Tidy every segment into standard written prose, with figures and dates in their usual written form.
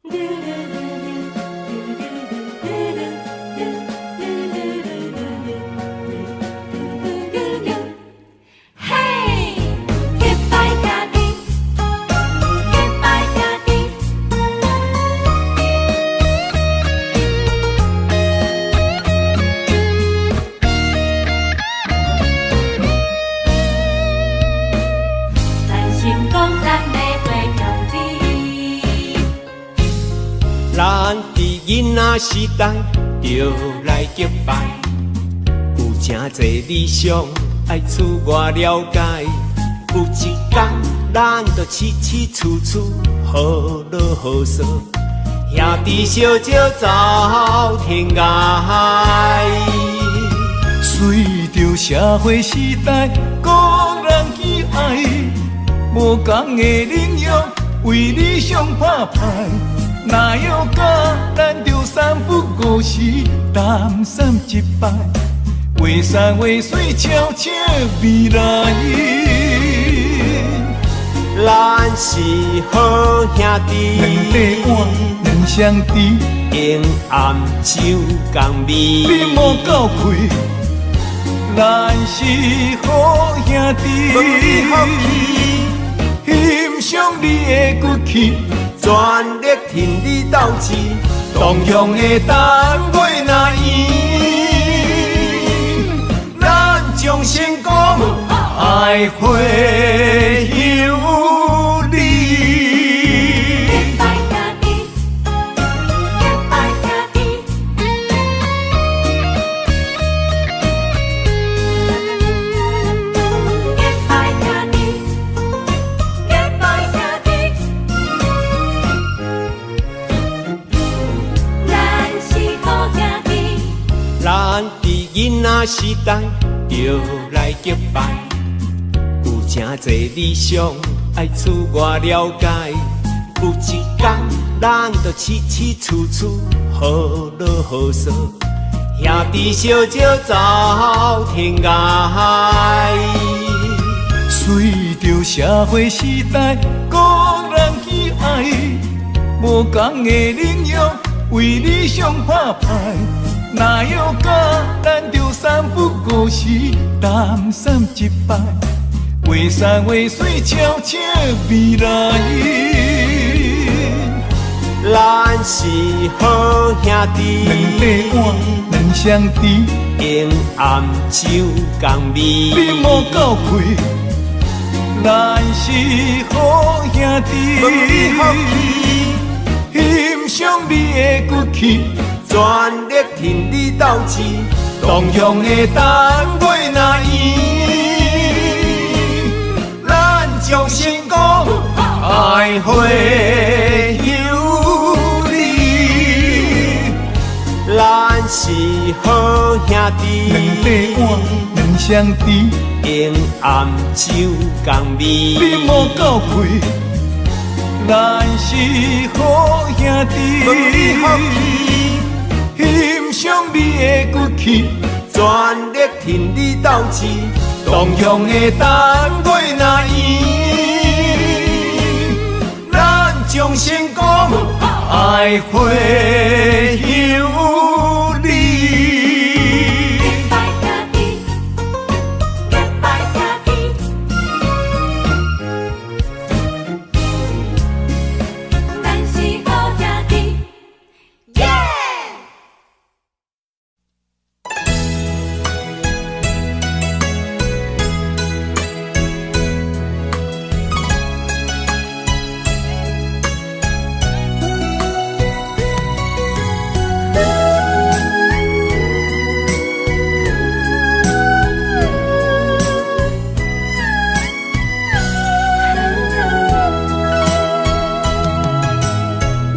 嘿，结拜兄弟，结拜兄弟。咱成功，咱的花兄弟。咱佇囡仔時代就來結拜，有誠濟理想愛自我了解。有一工咱就起起厝厝好落好趖，兄弟相招走天涯。隨著社會時代，各人去愛，無仝的領域，為理想拍拼。若藥假，咱就三不五時擔心一擺，話山話水悄悄未來。咱是好兄弟，兩塊碗兩相甜，永暗酒共味。你莫鬥氣，咱是好兄弟。問你福氣，欣賞你的骨氣，全力挺你鬥志，同鄉的等月若圓，咱將成功愛會有你。結拜兄弟，結拜兄弟。結拜兄弟，結拜兄弟。咱是好兄弟。咱佇囡仔時代就來結拜，有誠濟理想愛自我了解。有一工咱就起起厝厝好落好趖，兄弟相招走天涯。隨著社會時代，各人去愛，無仝的領域，為理想拍拼。若藥假，咱就三不五時擔心一擺，話山話水悄悄未來。咱是好兄弟，兩塊碗兩相甜，永暗酒共味。你莫鬥氣，咱是好兄弟。問你福氣，欣賞你的骨氣，全力挺你鬥志，同鄉的等月若圓，咱將成功愛會有你。咱是好兄弟，兩塊碗兩相甜，永暗酒共味。你莫鬥氣，咱是好兄弟。問你福氣，欣賞你的骨氣，全力挺你鬥志，同鄉的等月若圓，咱將成功愛會有你。結拜兄弟，結拜兄弟。咱是好兄弟，耶！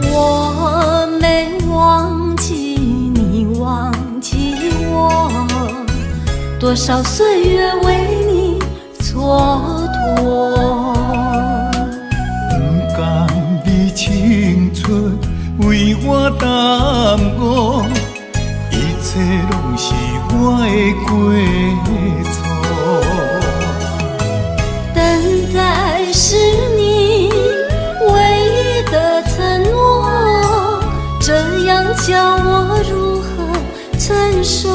我沒忘記你，忘記我，多少歲月為你蹉跎。不甘你青春為我耽誤，一切攏是我的過錯。等待是你唯一的承諾。叫我如何承受？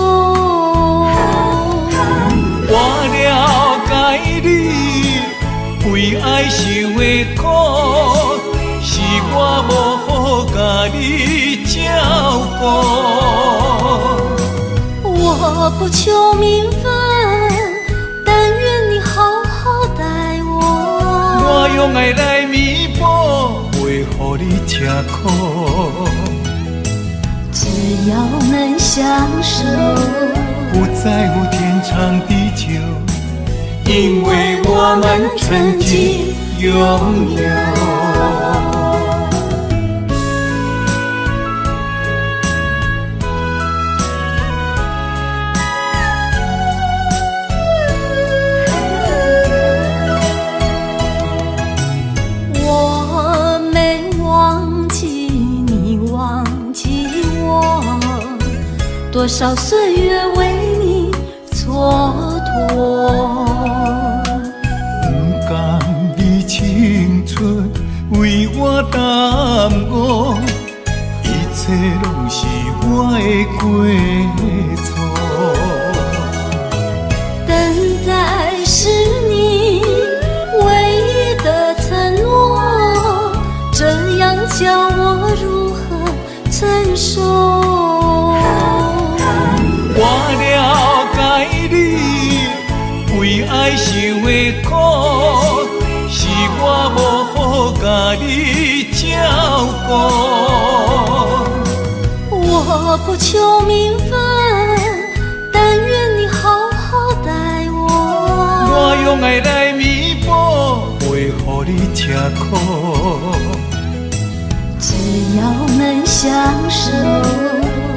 我了解你為愛受的苦，是我無好共你照顧。我不求名分，但願你好好待我。我用愛來彌補，袂予你吃苦。只要能相守，不在乎天長地久，因為我們曾經擁有。我沒忘記你，忘記我，多少歲月為你蹉跎。不甘你青春為我耽誤，一切攏是我的過錯。等待是你唯一的承諾，這樣叫我如何承受？我了解你為愛受的苦，是我無好共你照顧。我不求名分，但願你好好待我。我用愛來彌補，袂予你吃苦。只要能相守，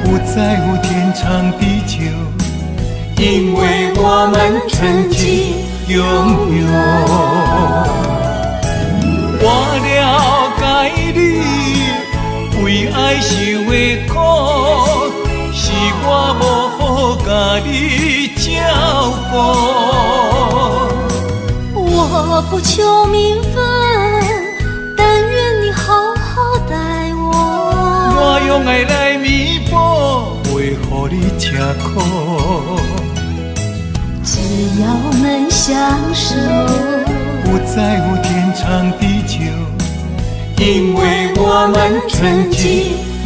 不在乎天長地久，因為我們曾經擁有。我了解你為愛受的苦，是我無好共你照顧。我不求名分，但願你好好待我。我用愛來彌補，袂予你吃苦。只要能相守，不在乎天長地久，因為我們曾經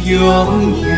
擁有。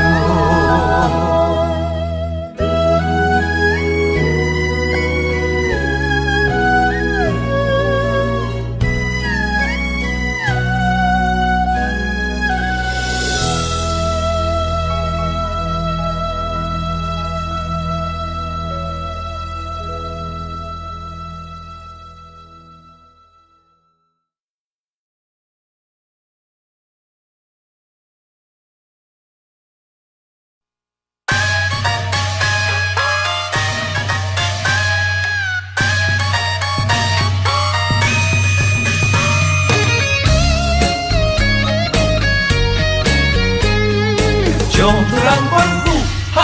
上出人阮久，哈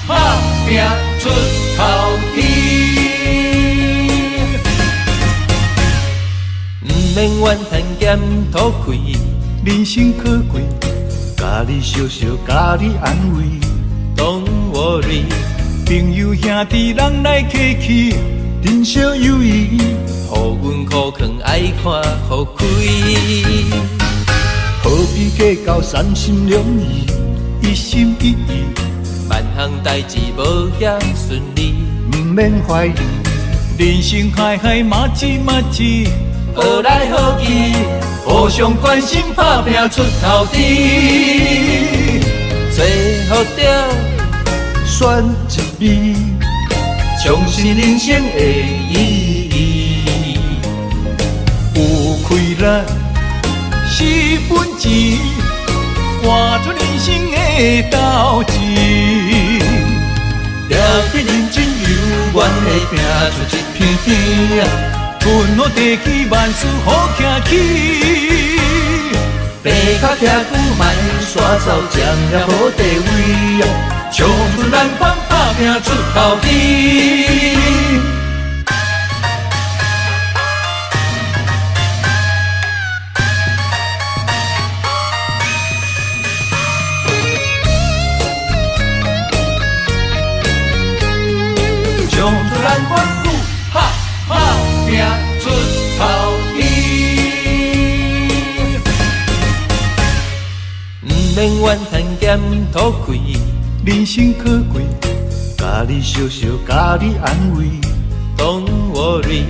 哈拼出頭天。毋免怨叹兼討氣，人生可貴，共你相惜，共你安慰。 Don't worry，朋友兄弟人來客氣，珍惜友誼，予阮苦勸愛看予開。何必計較三心兩意，一心一意，萬項代誌無遐順利，毋免懷疑。人生海海嘛一嘛一，學來學去，互相關心，拍拼出頭天。找予著，選一味，重新人生的意義。有氣力是本錢，活出人生的鬥志。定得認真猶原會拼出一片天。阮好地基萬事好徛起，爬較徛久，莫煞走，占了無地位。衝出難關，打拼出頭天。免怨叹兼讨气。人生可贵，共你相惜，共你安慰。 Don't worry，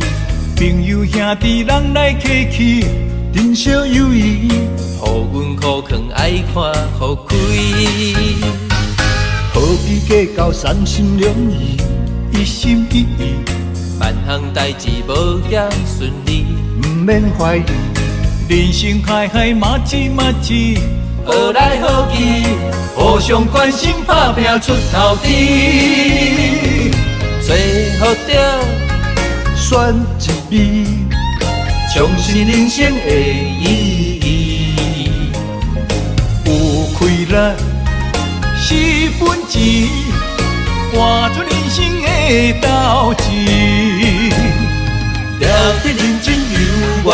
朋友兄弟人来客气，珍惜友谊，予阮苦劝爱看予开。何必计较三心两意，一心一意，万项代誌無遐順利，毋免懷疑。人生海海嘛一嘛一，好來好去，互相關心拍拚出頭天。找予著選一味，重拾人生的意義。有氣力是本錢，活出人生的鬥志。掠得認真猶原會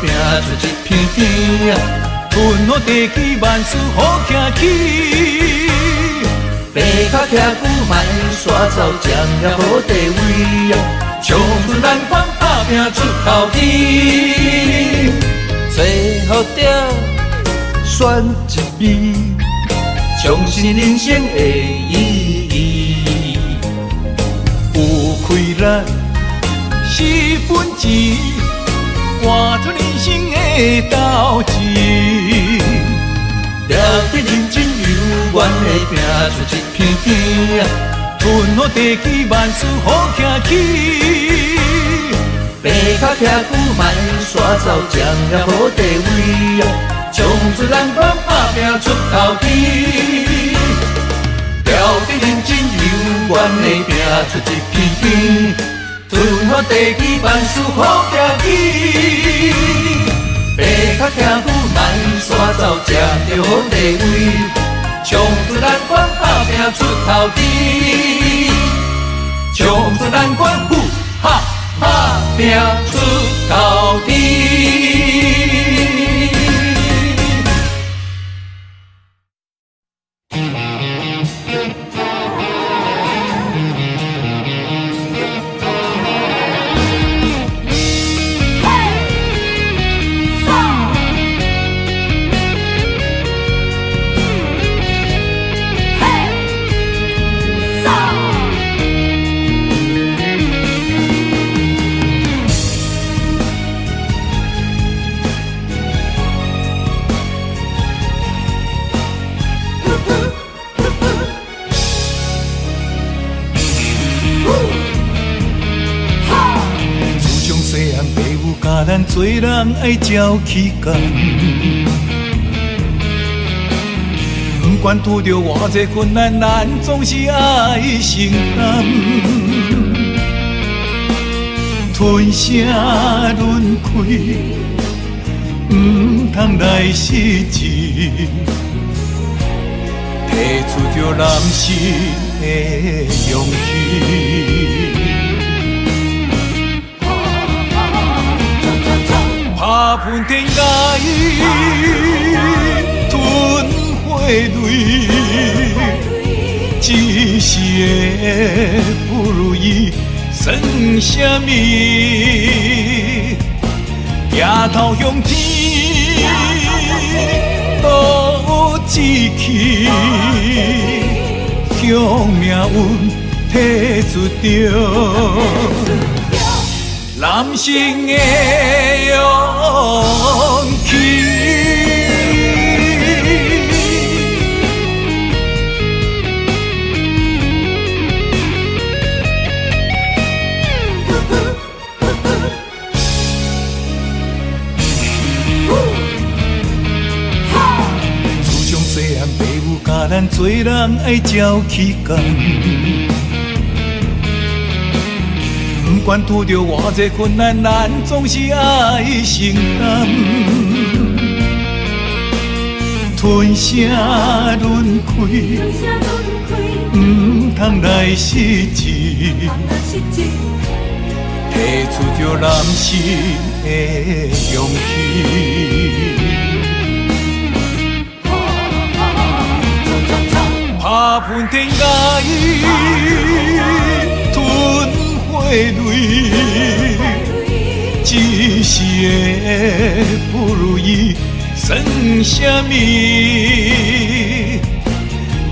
拼出一片天。吞予地基萬事好徛起。爬較徛久，莫煞走，占了好地位。衝出難關，拍拚出頭天。找予著選一味，重拾人生的意義。有氣力是本錢，活出人生的鬥志。掠得認真猶原會拼出一片天。吞予地基萬事好徛起。爬較徛久，莫煞走，占了好地位。衝出難關，拍拚出頭天。掠得認真猶原會拼出一片天。吞予地基萬事好徛起。爬較徛久，莫煞走，占著好地位。衝出難關，拍拚出頭天。衝出難關，呼哈拍拚出頭天。自從細漢，爸母教咱做人愛照起工，不管拄著偌濟困難，咱總是愛承擔。吞聲忍氣，毋通來失志，提出著男性的勇氣。拍噴天涯，吞火淚，一時的不如意算啥物？抬頭向天，斗志氣，向命運提出著男性的勇氣。自從細漢，爸母教咱做人愛照起工，不管拄著偌濟困難，咱總是愛承擔。吞聲忍氣，毋通來失志，提出著男性的勇氣。拍噴天涯，吞火淚，一時的不如意算啥物？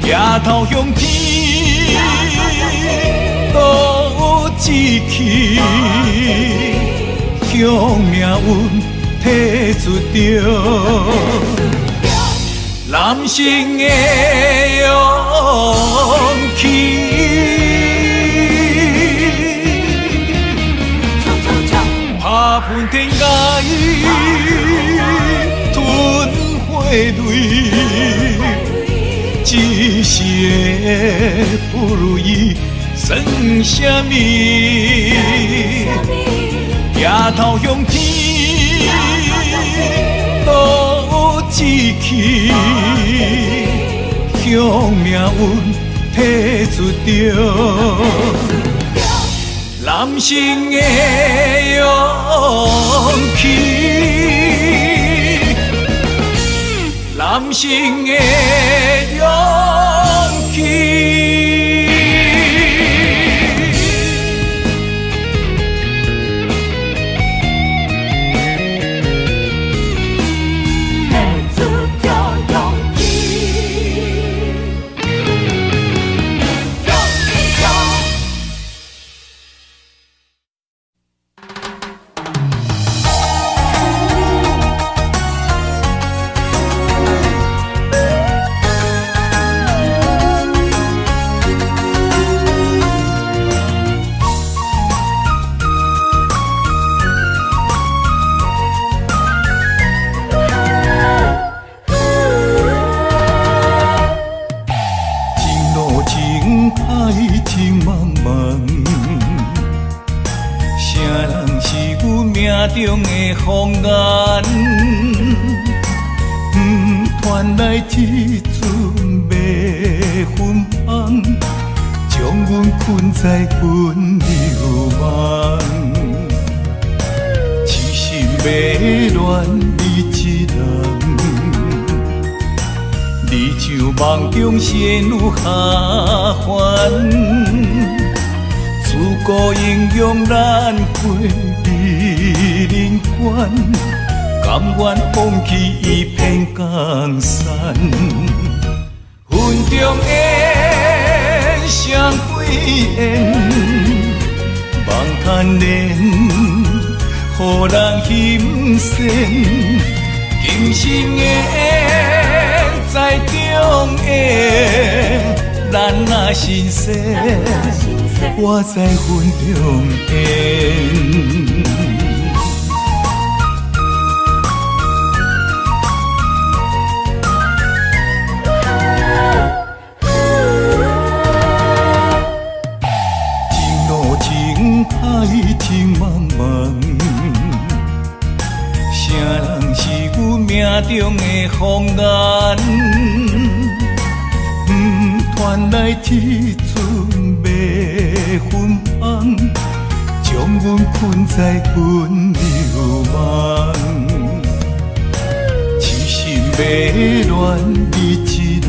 抬頭向天，都有志氣，向命運提出著男性的勇氣。拍噴天涯，吞血淚，一時的不如意算啥物？抬頭向天，都有志氣，向命運提出著男性的勇氣，男性的勇氣。提出著勇氣。勇氣勇。情路情海情茫茫，啥人是阮命中的風眼？不傳來這陣袂芬芳，將阮困在溫柔夢。痴心迷戀你一人。你像夢中仙女下凡，自古英雄難過美人關，甘願放棄一片江山。雲中緣，雙歸緣，夢牽連，予人心善，今生緣。再重演，咱若神仙，我在雲中緣。情路情海情茫茫，啥人是阮命中的風眼？不傳來這陣袂芬芳，將阮困在溫柔夢。痴心迷戀你一人，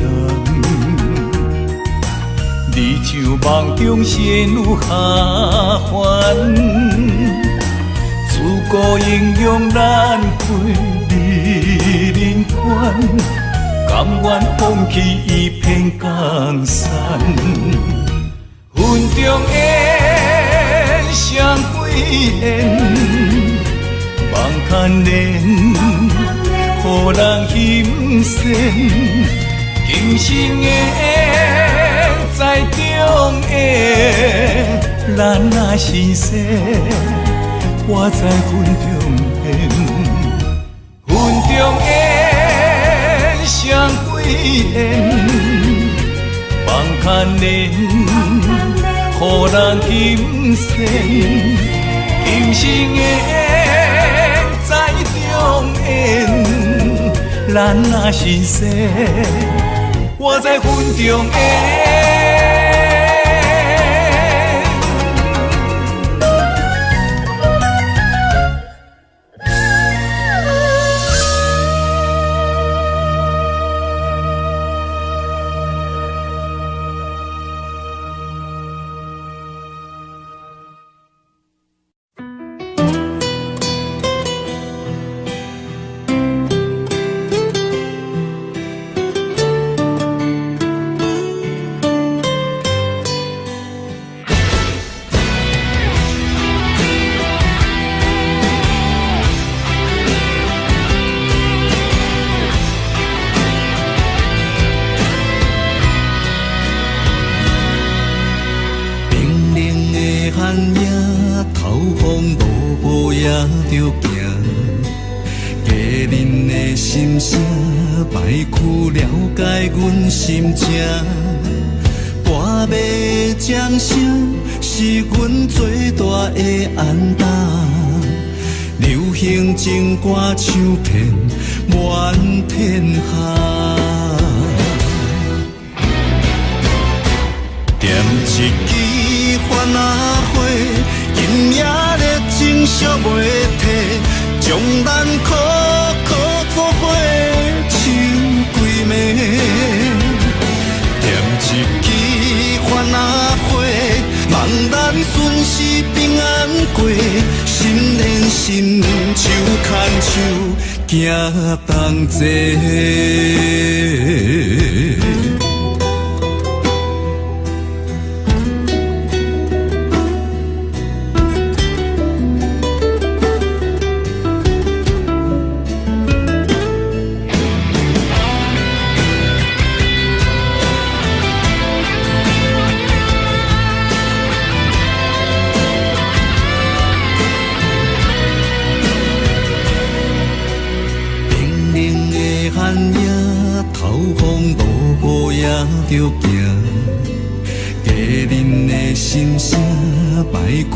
你像夢中仙女下凡。自古英雄難過美人關，甘願放棄一片江山。雲中緣，雙歸緣，夢牽連，予人心善。今生緣再重演，咱若神仙。我在雲中緣，雲中緣，雙歸緣，夢牽連，予人心善。今生緣再重演，咱若神仙，我在雲中緣。莫去了解阮心情。半暝钟声是阮最大的安胆，流行情歌唱遍满天下。点一支番仔花，今夜热情烧袂退，将咱苦苦做伙唱规暝。点一支番仔花，望咱顺时平安过，心连心，手牵手，行同齐。冰冷的寒夜，透风落雨也著行。家人的心声，莫去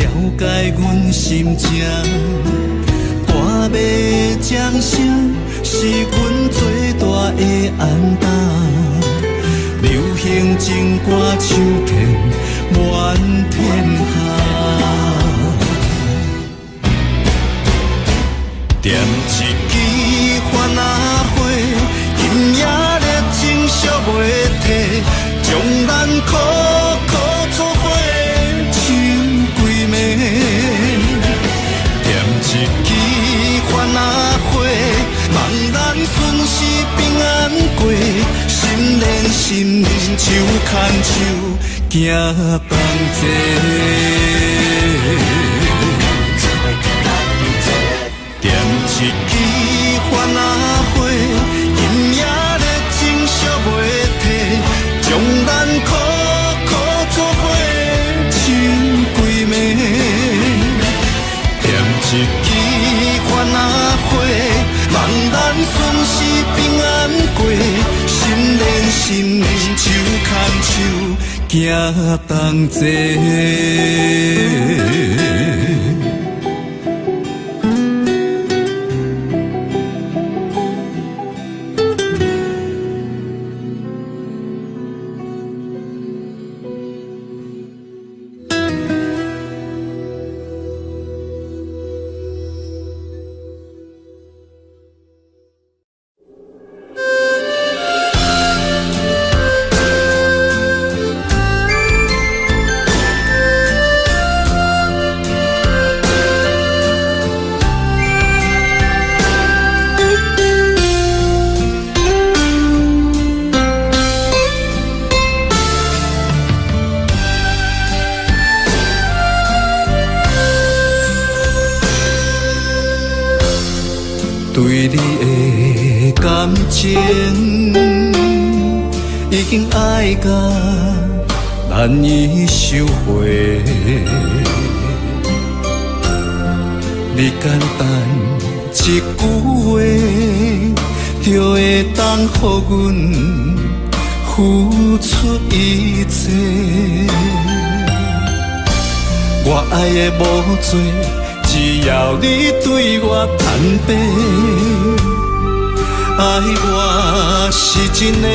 了解阮心情。半暝钟声是阮最大的安胆，流行情歌唱遍满天下。点一支番仔花，今夜热情烧袂退，将咱苦苦做伙唱规暝。点一支番仔花，望咱顺时平安过，心连心，手牵手，行同齐。点一支番仔花，今夜热情烧袂退，将咱苦苦做伙唱规暝。点一支番仔花，望咱顺时平安过，心连心，手牵手，行同齐。對你的感情已經愛甲難以收回，你簡單一句話就會當予阮付出一切。我愛的無多，只要你對我坦白，愛我是真的。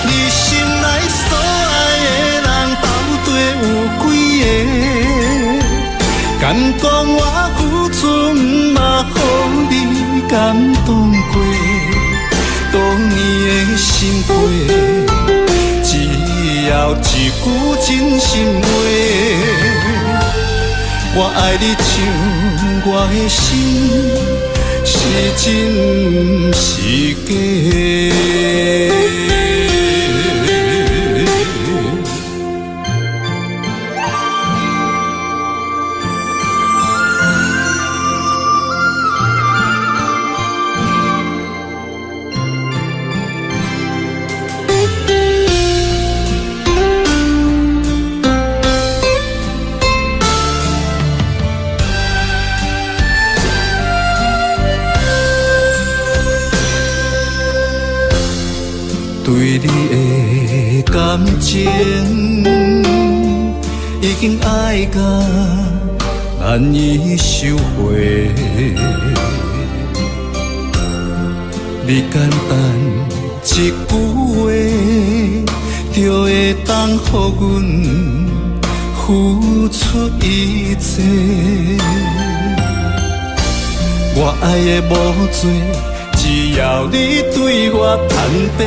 你心內所愛的人到底有幾个？敢講我付出嘛予你感動過？多年的心血，只要一句真心話，我愛你像我的心是真是假。對你的感情已經愛甲難以收回。你簡單一句話，就會當予阮付出一切。我愛的無多，只要你對我坦白，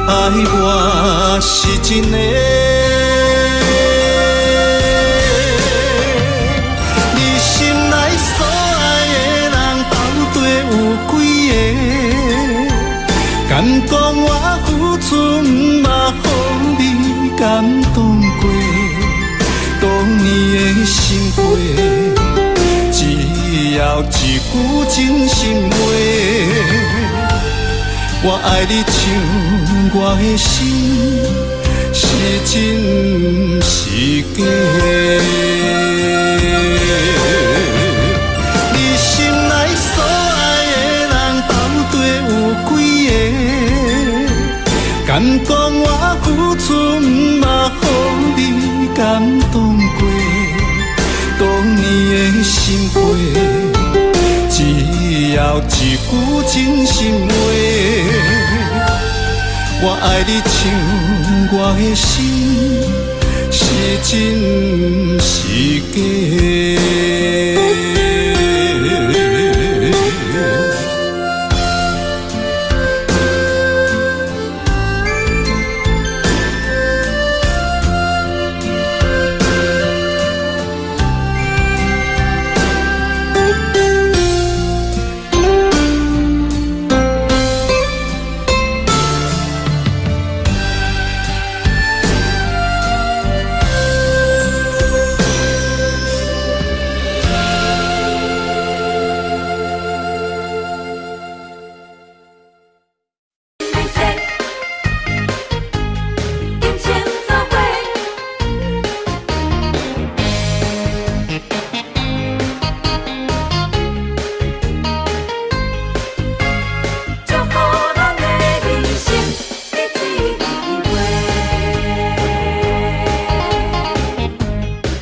愛我是真的。你心內所愛的人到底有幾个？敢講我付出嘛予你感動過？多年的心血，只要一句真心話，我愛你像我的心是真是假？你心內所愛的人到底有幾个？敢講我付出嘛予你感動過？多年的心血，只要一句真心話，我愛你像我的心是真是假？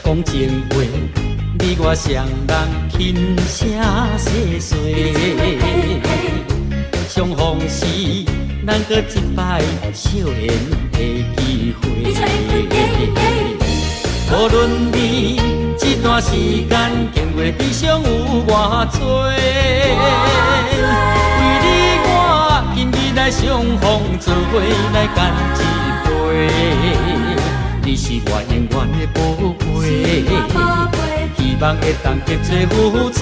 講情話，你我雙人輕聲細說。相逢時，咱閣一擺相緣的機會。無論你這段時間經過悲傷有偌濟，為你我今日來相逢，做伙來乾一杯。你是我永遠的寶貝，希望會當結做夫妻。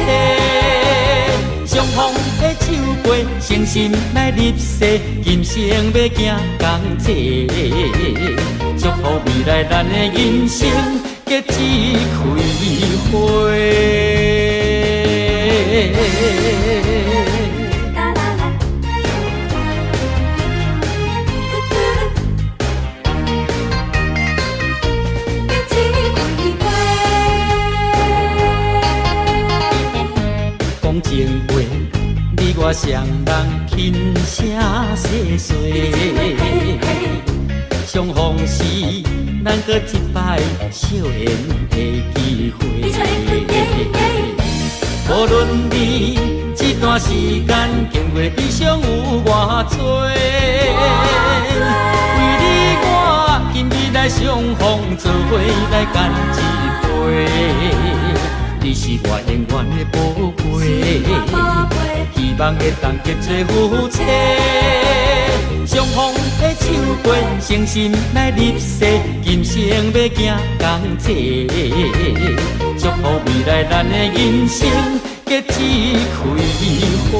相逢的手背，誠心來立誓，今生欲行仝齊。祝福未來咱的人生結一開花。講情話，你我雙人輕聲細說。相逢時，咱閣一擺相緣的機會。無論你這段時間經過悲傷有偌濟，為你我今日來相逢，做伙來乾一杯。你是我永遠的寶貝，希望會當結做夫妻。相逢的手背，誠心來立誓，今生欲行仝齊。祝福未來咱的人生結一開花。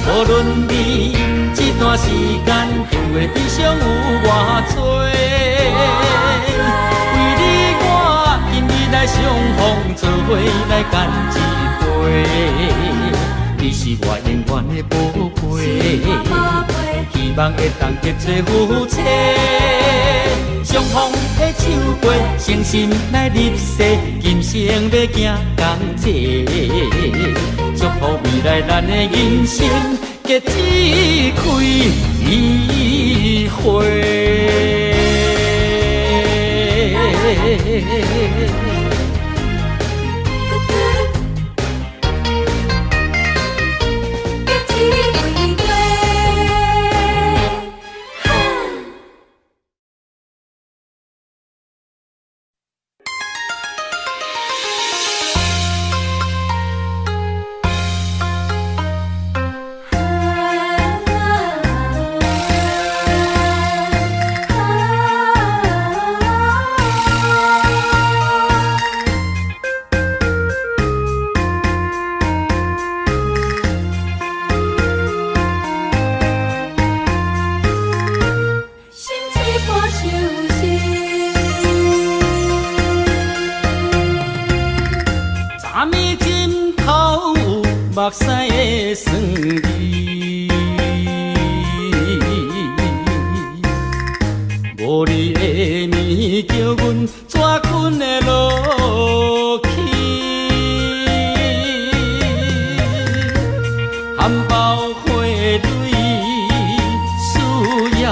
無論你這段時間經過悲傷有偌濟，為你我今日來相逢，做伙來乾一杯。你是我永遠的寶貝，希望會當結做夫妻。相逢的手過，誠心來立誓，今生欲行仝齊。祝福未來咱的人生結一開花。目屎的酸味，無你的暝，叫阮怎睏會落去？含苞花蕊需要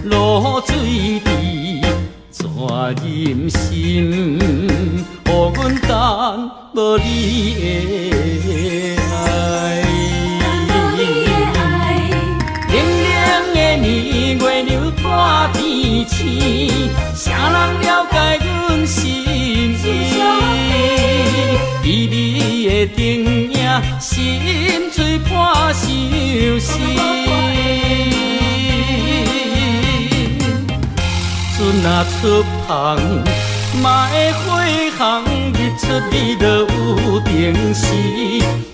露水滴，怎忍心予阮等無你的愛？冷冷的暝，月亮半天星，誰人了解阮心意？微微的燈影，心碎破相思。船若出航，嘛會火烘，日出日落有定時。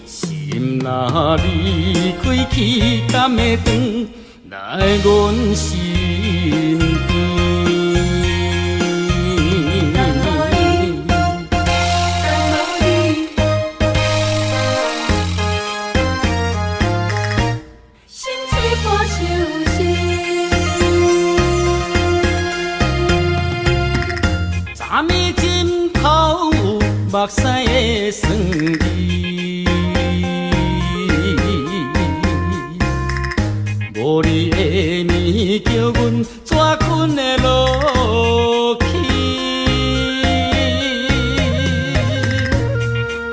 心若離開去，敢會轉來阮身邊？心碎破相思。昨暝枕頭有目屎的酸味，無你的暝，叫阮怎睏會落去？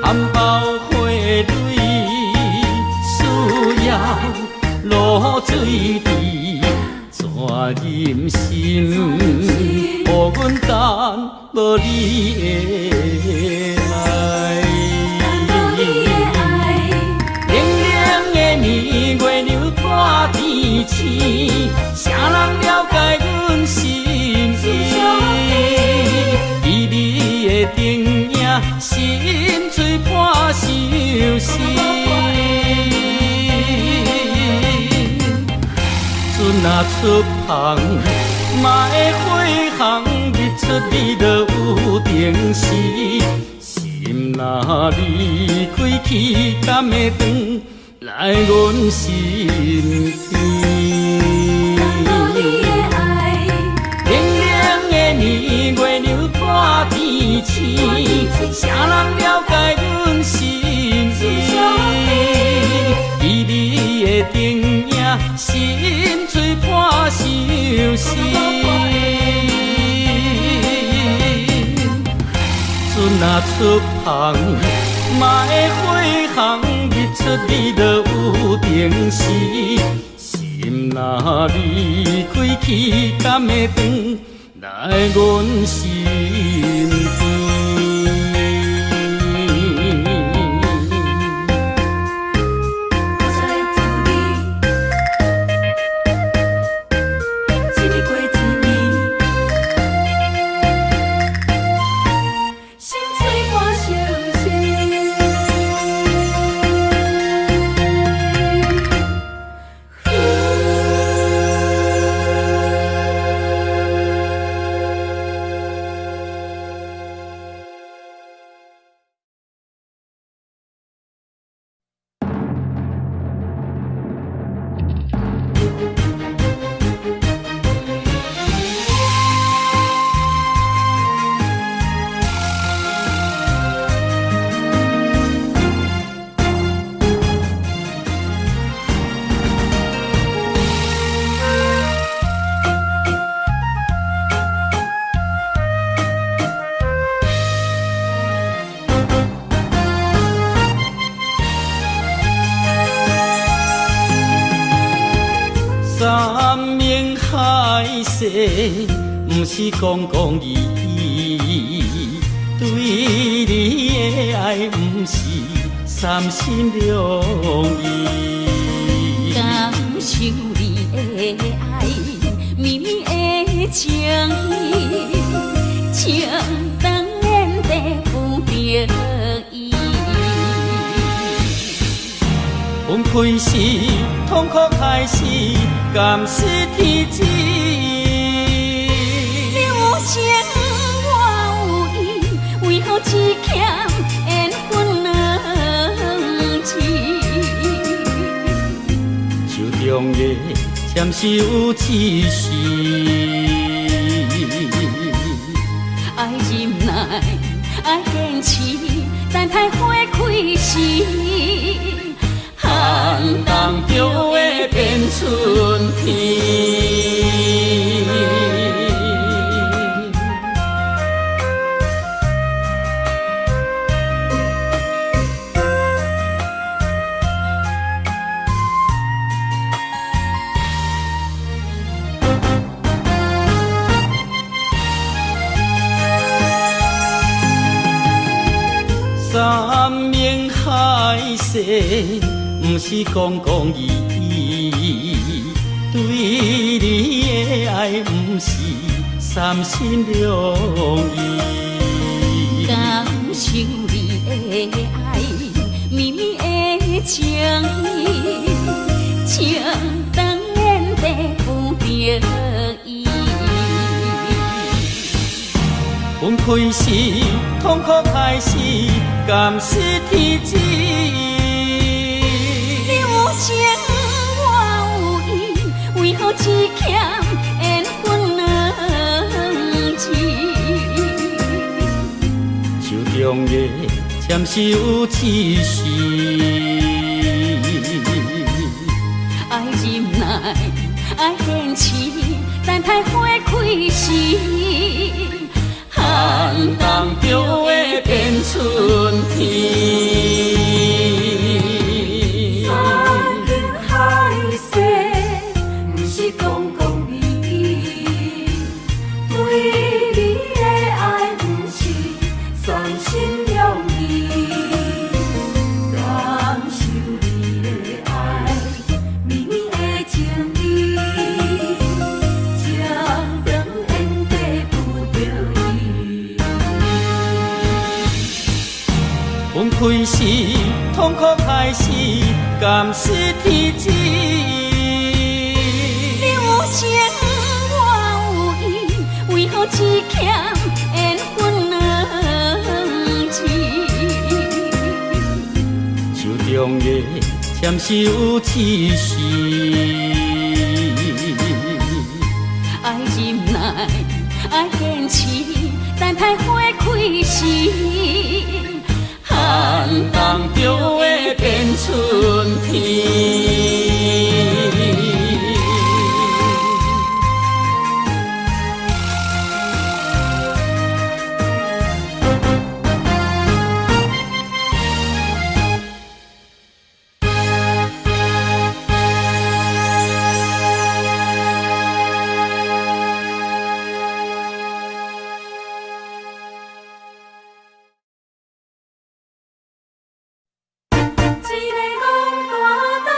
含苞花蕊需要露水滴，怎忍心予阮等無你的愛？冷冷的暝，月亮半天星，誰人了解阮心意？微微的燈影，心碎破相思。船若出航，嘛會火烘，日出日落有定時。心若離開去，敢會轉來阮身邊？冷冷的暝，月亮半天星，誰人了解阮心意？微微的燈影，心碎破相思。船若出航，嘛會火烘，日出日落有定時。心若離開去，敢會轉來阮身邊？心。誓，毋是講講而已。對你的愛，毋是三心兩意。感受你的愛，綿綿的情意，情長緣地不得已。分開時，痛苦開始，敢是天志。你有情，我有意，為何只欠緣分兩字？手中的暫時有一時，愛忍耐，愛堅持，等待花開時，寒冬就會變春天。山盟海誓，毋是講講而已。對你的愛，毋是三心兩意。感受你的愛，綿綿的情意，情長緣地不得已。分開時，痛苦開始，敢是天志。你有情，我有意，為何只欠緣分兩字？手中的暫時有一時，愛忍耐，愛堅持，等待花開時，寒冬就會變春天。山盟海誓，毋是講講而已。對你的愛，毋是三心兩意。感受你的愛，綿綿的情意，情長緣地不得已。分開時，痛苦開始，敢是天志。你有情，我有意，為何只欠緣分兩字？手中的暫時有一時，愛忍耐，愛堅持，等待花開時，寒冬就會變春天。一个戆大呆，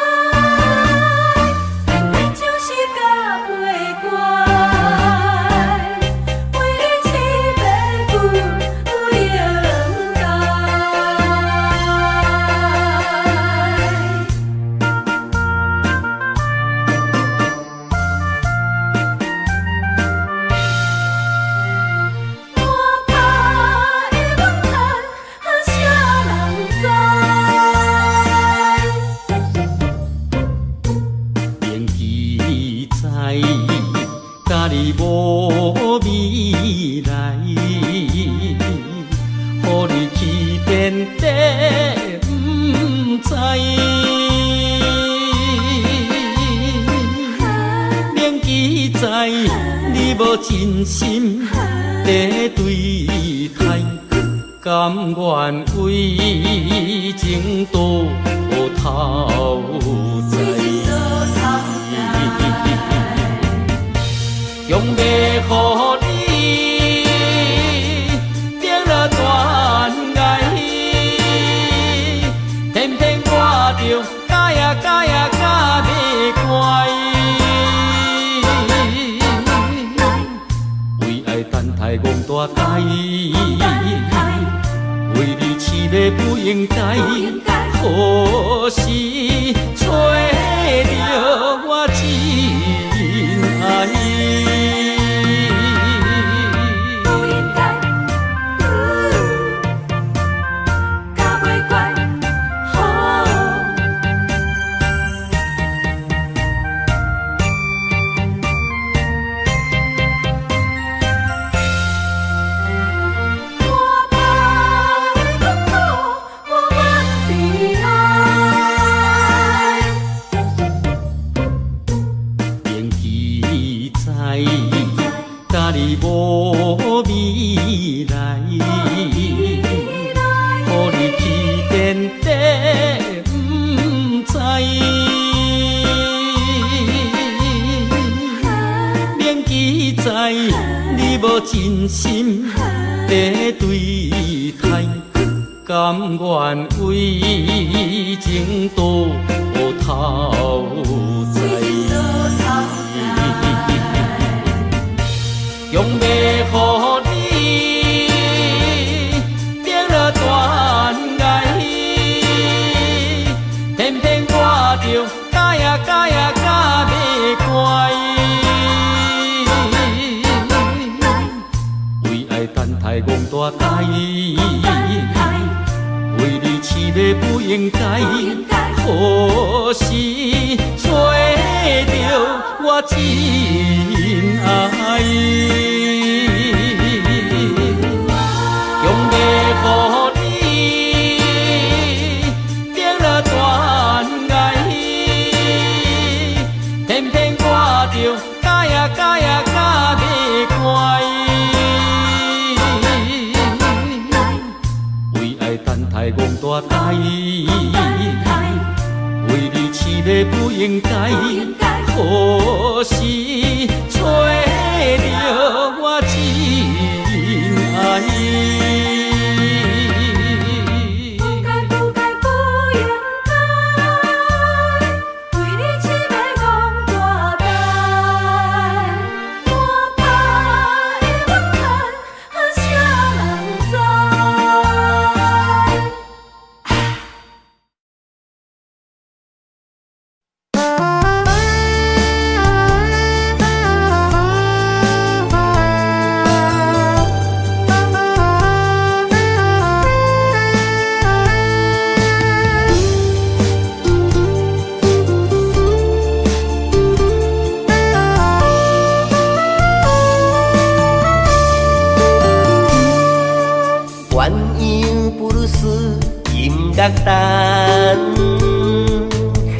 偏偏就是甲袂乖，为你痴迷不应该。我拍的阮叹，啥人知？明知知，甲你無未來，予你去變地毋知。明知知，你無真心在對待，甘願為情倒頭栽。欲予你跌落断崖，偏偏我著咬呀咬呀咬袂乖。为爱等待戆大呆，为你饲马不应该，何时揣著我真爱？不应该，咬袂乖，吼。我怕你苦苦，我愿悲哀。明记知，佮你无未来，予你去天地毋知。明记知，你无真心在对待，甘愿为情倒头栽。强欲予你跌落断崖，偏偏我著咬呀咬呀咬袂乖。为爱等待戆大呆，为你饲马不应该，何时揣著我真爱？强欲予你跌落断崖，偏偏我著咬呀咬呀咬袂乖。为爱等待戆大呆，为你饲马不应该，何时揣著我真爱？不该不该不应该，为你饲马戆大呆，我拍的怨叹，谁人知？鸳鸯不如丝音乐单，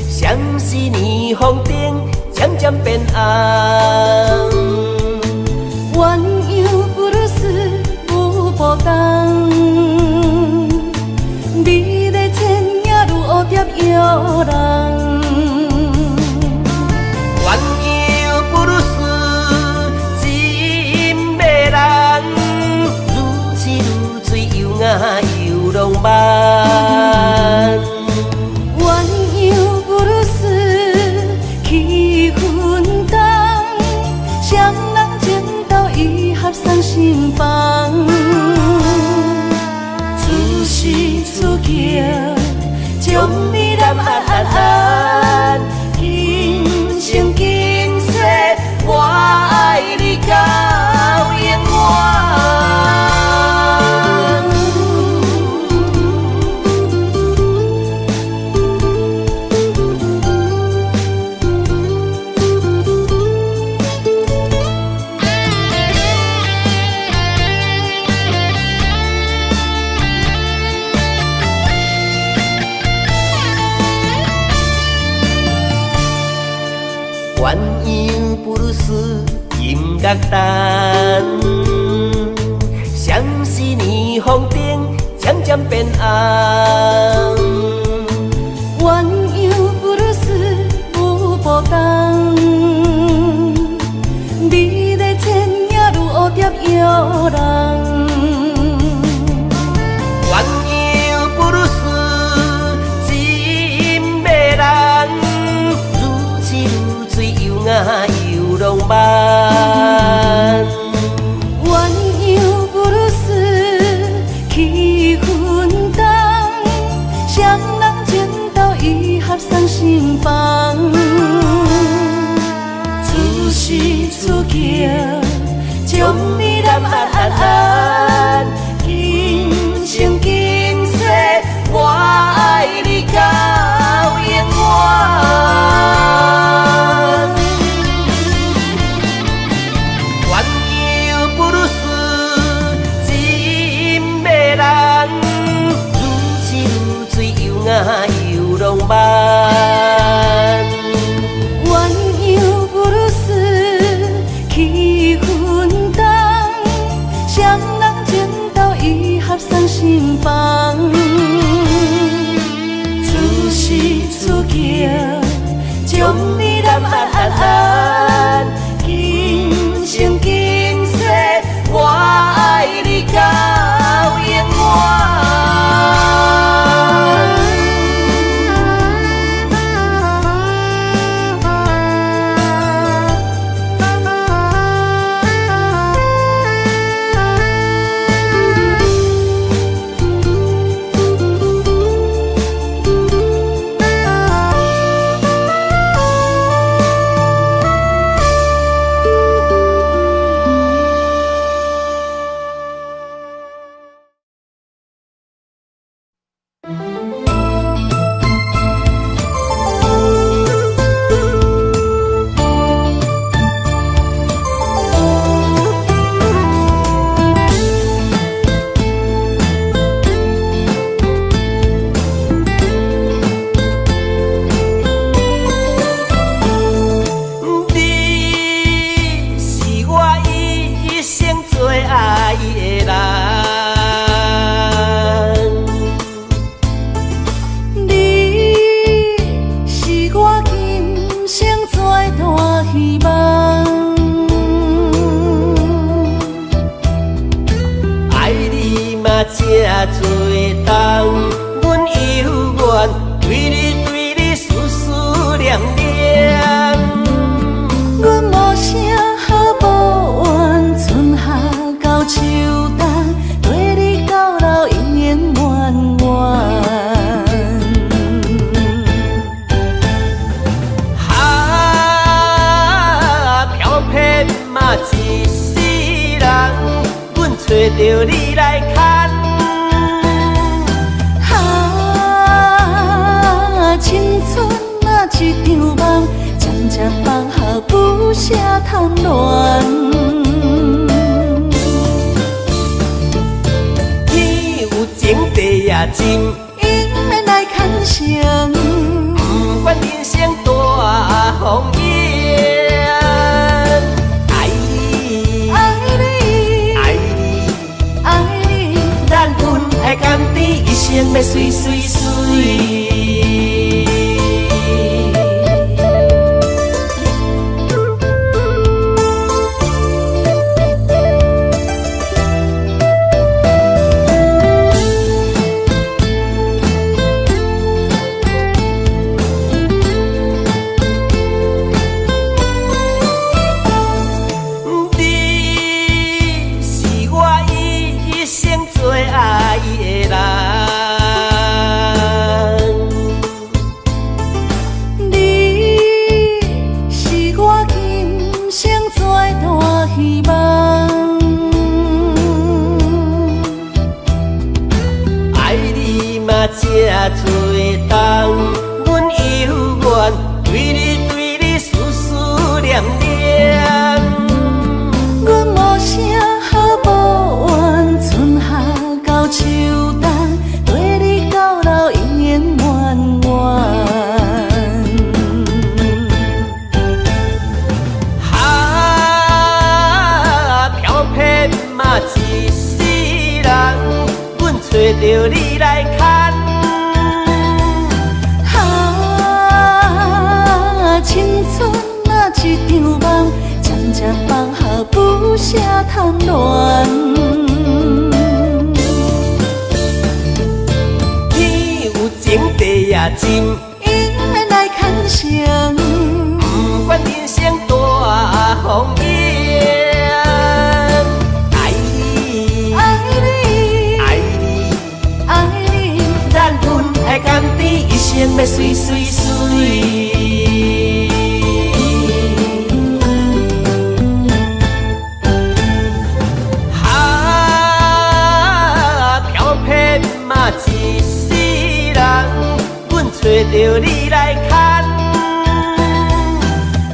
相思霓虹灯渐渐变暗。鸳鸯不如丝舞步动，美丽倩影如蝴蝶摇人。鸳鸯不如丝真迷人，愈痴愈醉又雅又浪漫。鸳鸯不如丝气氛重，双人情投意合送心房。此时此刻，将你揽安安安，今生今世我爱你到永远。鸳鸯不如丝音乐单，相思霓虹灯渐渐变暗。鸳鸯不如丝舞步动，美丽倩人。鸳鸯不如丝真迷人，如痴如醉又雅又浪漫。鸳鸯不如丝气氛重，双人情投意合送新房。此时此刻，将你揽安安安，今生今世我愛你到永遠。鸳鸯不如絲真迷人，如痴如醉又雅又浪漫。鸳鸯不如絲氣氛重，雙人情投意合送新房。此時此刻，將你攬安安安，今生今世我愛你到永遠。你是我一生最愛的人，你是我今生最大希望。愛你嘛這多冬，阮猶原對你對你思思念念。阮無啥好抱怨，春夏到秋冬，綴你到老永永遠遠。哈，飄撇嘛一世人，阮揣著你來牽。哈，青春啊一場夢，漸漸放下不捨貪戀。天有情地也深，永免來牽成。不管人生大風湧。愛你，愛你，愛你，愛你，咱恩愛甘甜，一生欲媠媠媠。不舍貪戀。天有情地也深，永遠來牽成。不管人生大風湧。愛你，愛你，愛你，愛你，咱恩愛甘甜，一生欲媠媠媠。哈，飄撇嘛一世人，阮揣著你來牽。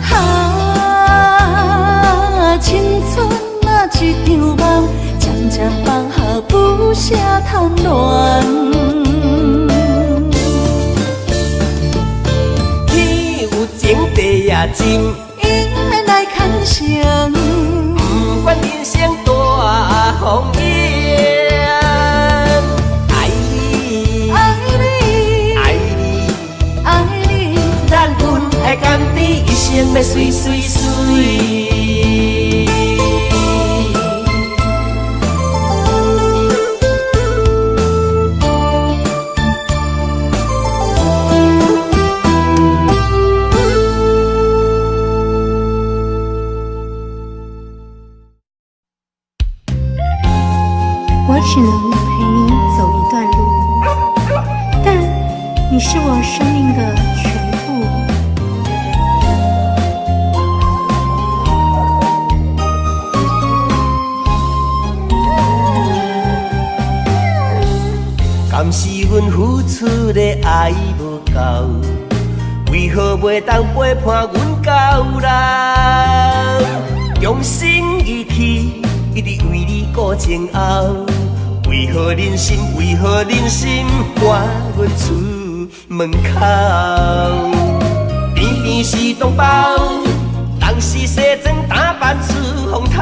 哈，青春啊一場夢，漸漸放下不捨貪戀。天有情地也深，永遠來牽成。不管人生大風湧。愛你，愛你，愛你，愛你，咱恩愛甘甜，一生欲媠媠媠。我只能陪你走一段路，但你是我生命的全部。敢是阮付出的愛無夠，為何袂當陪伴阮到老？用心義氣，一直為你顧前後，為何忍心？為何忍心趕阮出門口？偏偏是同胞，人是西裝打扮出風頭，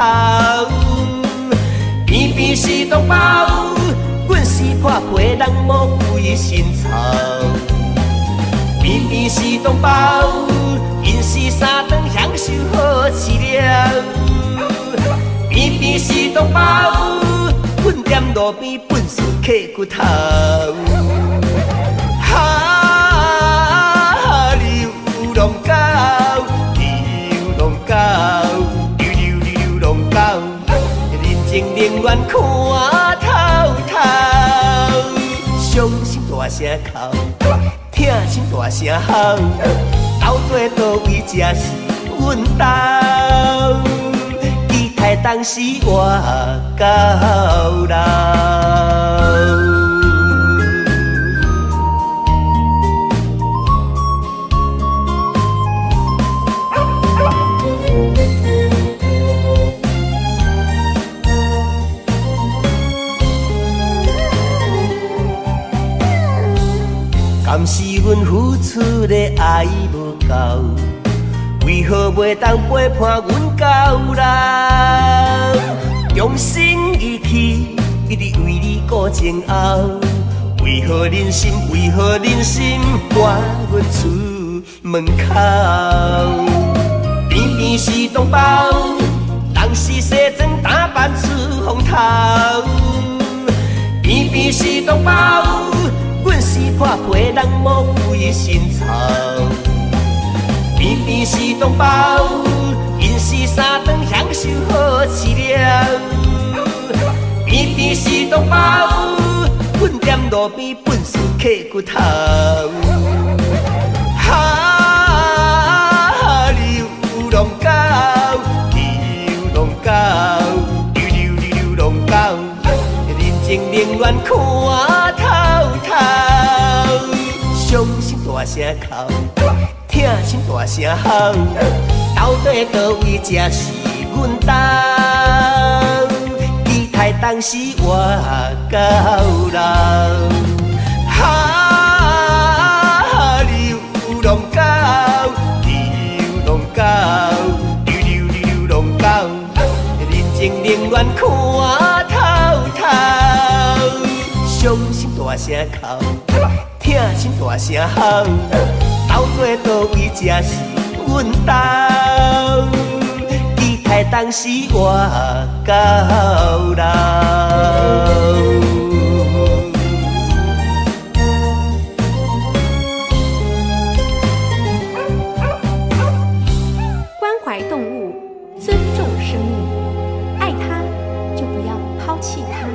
偏偏是同胞。阮是破皮人，無規身臭。偏偏是同胞，𪜶是三頓享受好飼料。偏偏是同胞，阮踮路邊糞埽揢骨頭。哈，流浪狗，流浪狗，流流流浪狗，人情冷暖看透透，傷心大聲哭，疼心大聲吼，到底佗位才是阮兜？期待當時活到老。敢是阮付出的愛無夠，為何袂當陪伴阮到老？用心義氣，一直為你顧前後，為何忍心？為何忍心趕阮出門口？偏偏是同胞，人是西裝打扮出風頭，偏偏是同胞。阮是破皮人，無規身臭。偏偏是同胞，𪜶是三頓享受好飼料。偏偏是同胞，阮踮路邊糞埽揢骨頭。哈，流浪狗，流浪狗，流流流浪狗，人情冷暖看透透，傷心大聲哭，疼心大聲吼，到底佗位才是阮兜？期待當時活到老。哈，流浪狗，流浪狗，流流流浪狗，人情冷暖看透透，傷心大聲哭，疼心大聲吼，到底佗位才是阮兜？期待開當時活到老。關懷動物，尊重生命，愛它就不要拋棄它。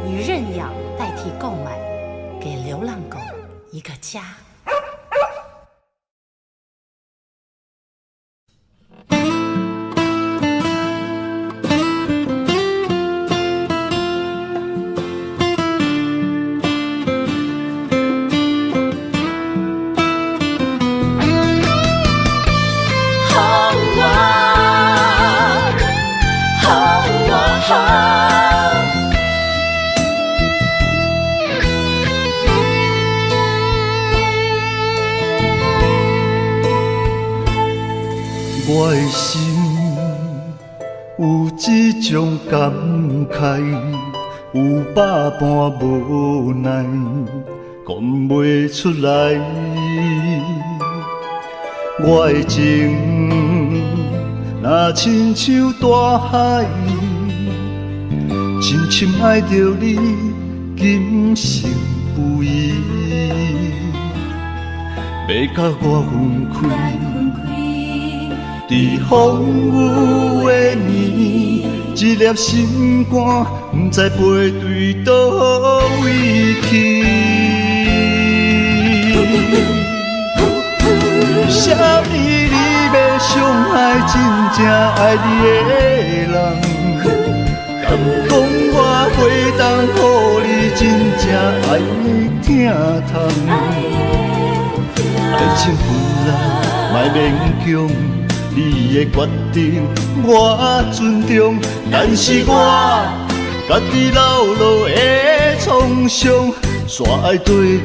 以認養代替購買，給流浪狗一個家。我的心有這種感慨，有百般無奈，講袂出來。我的情若親像大海，深深愛著你，今生不移，欲佮我分開。佇風雨的暝，一粒心肝，不知飛對佗位去。啥物你欲傷害真正愛你的人？敢講我袂當予你真正愛的疼痛？愛情本來莫勉強。你的決定我尊重，但是我家己流落的創傷，煞愛綴阮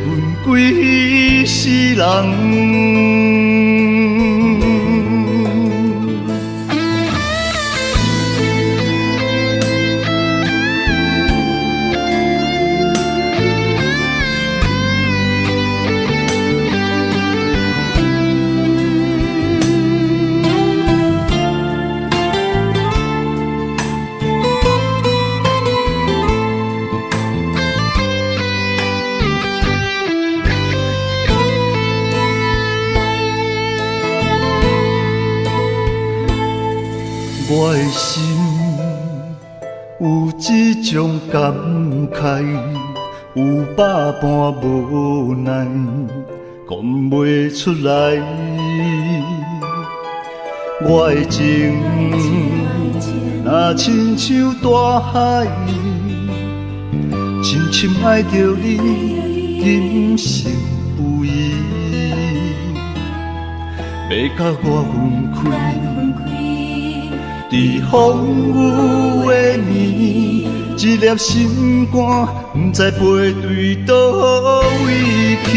規世人。我的心有這種感慨，有百般無奈，講袂出來。我的情若親像大海，深深愛著你，今生不移，欲佮我分開。佇風雨的暝，一粒心肝，不知飛對佗位去。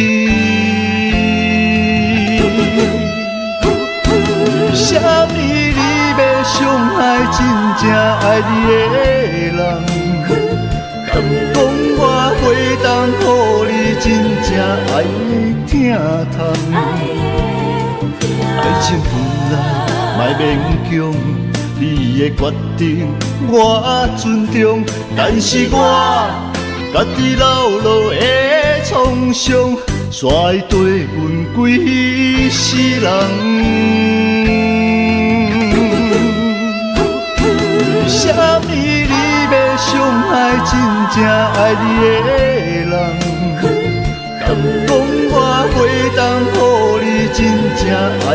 啥物你欲傷害真正愛你的人？敢講我袂當予你真正愛的疼痛？愛情本來莫勉強。你的決定我尊重，但是我家己流落的創傷，煞會綴阮規世人。啥物你欲傷害真正愛你的人？敢講我袂當予你真正愛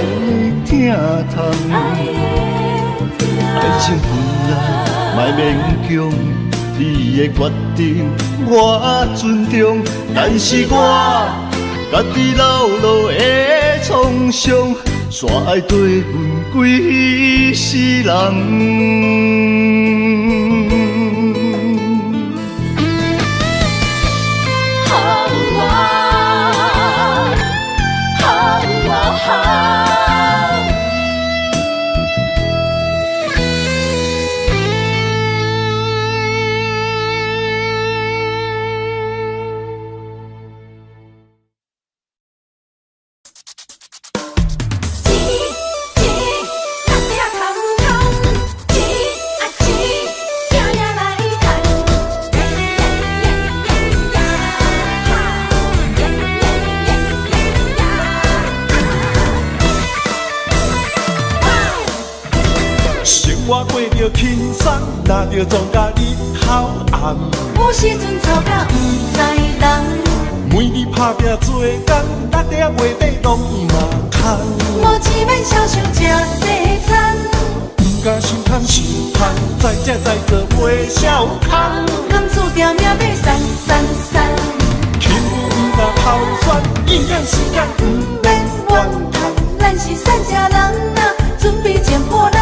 的疼痛？愛情本來莫勉強，你的決定我尊重，但是我家己流落的創傷，煞愛綴阮規世人。錢錢，咱仔空空。活過著輕鬆，若著撞共日頭暗。有時陣吵甲毋知人。每日拍拚做工，六點月底攏嘛空。無錢免痟想食西餐。毋敢想空想空，在食在做袂痟空。敢注定命欲散散散。幸福毋敢頭酸，營養時間毋免怨嘆。咱是散食人啊，準備剪破爛。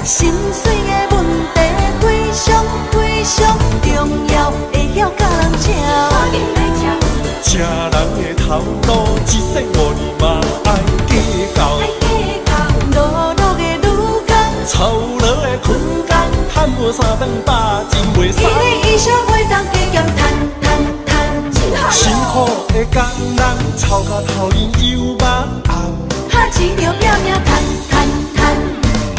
心碎的問題非常非常重要，會曉佮人笑。食人的頭路，一世五年嘛愛計較。碌碌的女工，操勞的困工，趁無三頓飽，真袂使。伊的醫生袂當加減趁趁趁。辛苦的工人，臭甲頭面油肉紅。哈錢著拼命趁趁趁。